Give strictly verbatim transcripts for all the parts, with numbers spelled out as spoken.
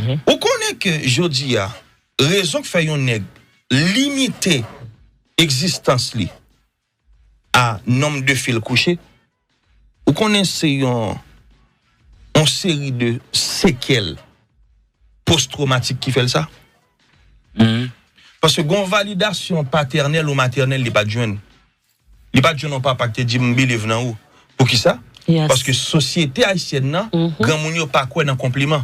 Ou konnen ke jodi a, rezon k fè yon nèg limite egzistans li a nonb de fil kouche, ou konnen se yon, yon seri de sekèl post-twomatik ki fè l sa. Paske gon validasyon patènèl ou matènèl li pa t jwenn. Li pa t jwenn yon papa ki te di m believe nan ou. Poukisa? Paske sosyete ayisyèn nan, granmoun yo pa kwè nan konpliman.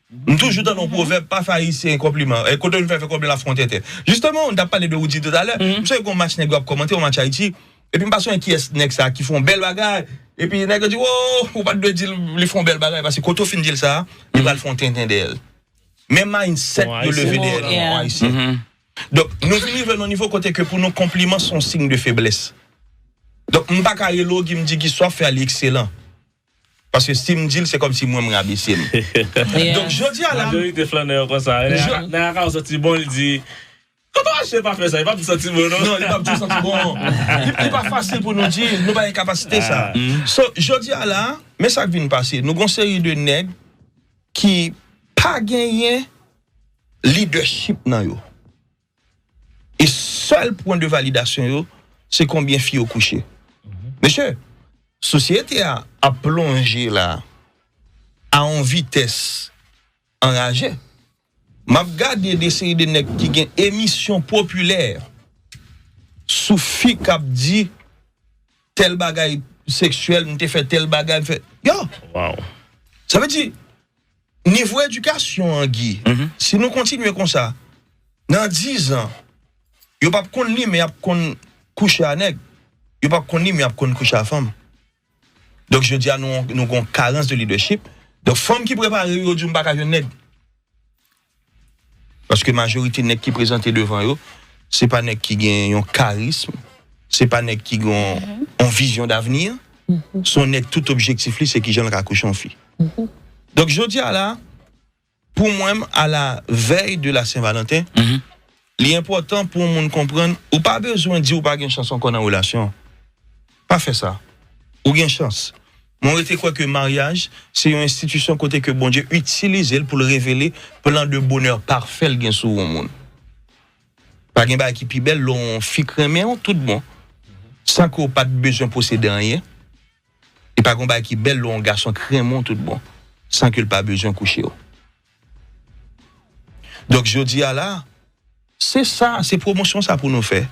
M toujou tande yon pwovèb, pa fè Ayisyen konpliman. E kote w vin fè, fè konpliman la fè yon tenten. Jisteman, nou t ap pale de Roody toutalè. M sonje gon match nèg yo ap kòmante, yon match Ayiti. Epi m pa sonje kiyès nèg sa ki fè yon bèl bagay. Epi nèg yo di, oh, ou pa t dwe di l li fè yon bèl bagay. Paske kote w fin di l sa, li pral fè yon tenten dèyè l. Men mindset yo leve dèyè nou, Ayisyen. Donk, nou vin rive nan nivo kote ke pou nou konpliman se yon siy de feblès. Donk, m pa ka rele w, Guy, m di, Guy, sa w ap fè a, li ekselan. Paske si m di l, se kòmsi mwen m rabese m. Donk, jodi a la, majorite flannè yo konsa. Nèg a ka santi bon, li di, kote w achte pa fè sa, li p ap santi bon, non? Non, li p ap di w santi bon. Li, li pa fasil pou nou di, nou pa gen kapasite sa. So, jodi a la, men sa k vin pase. Nou gon seri de nèg ki pa genyen leadership nan yo. E sèl pwen de validasyon yo, se konbyen fi yo kouche. Mesye, sosyete a ap plonje la a yon vitès anraje. M ap gade de seri de nèg ki gen emisyon popilè sou fi k ap di tèl bagay seksyèl, m te fè tèl bagay, m fè, yo! Sa vle di, nivo edikasyon an, Guy, si nou kontinye konsa, nan diz an, yo p ap konn li, men y ap konn kouche a nèg. Yo p ap konn li, men y ap konn kouche a fanm. Donk, jodi a, nou, nou gon karans de leadership. Donk, fanm ki prepare yo, yo di w m pa ka jwenn nèg. Paske majorite nèg ki prezante devan yo, se pa nèg ki gen yon karism, se pa nèg ki gen yon, yon vizyon davni. Se yon nèg tout objektif li, se kijan l ka kouche yon fi. Donk, jodi a la, pou mwen, à la veille de la Saint-Valentin, li enpòtan pou yon moun konprann, ou pa bezwen di ou pa gen chans ankò nan relasyon. Pa fè sa. Ou gen chans. Mwen rete kwè ke maryaj, se yon enstitisyon kote ke Bondye itilize l pou l revele plan de bonè pafè l gen sou yon moun. Pa gen bagay ki pi bèl lè yon fi k renmen w tout bon, san ke w pa t bezwen posede anyen. E pa gen bagay ki bèl lè yon gason k renmen w tout bon, san ke l pa bezwen kouche w. Donk, jodi a la, se sa, se pwomosyon sa pou nou fè.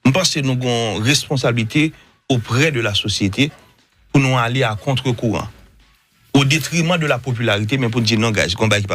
M panse nou gon responsablite auprès de la société pou nou ale à contre-courant, au détriment de la popularité, men pou n di non, guys, gon bagay ki pa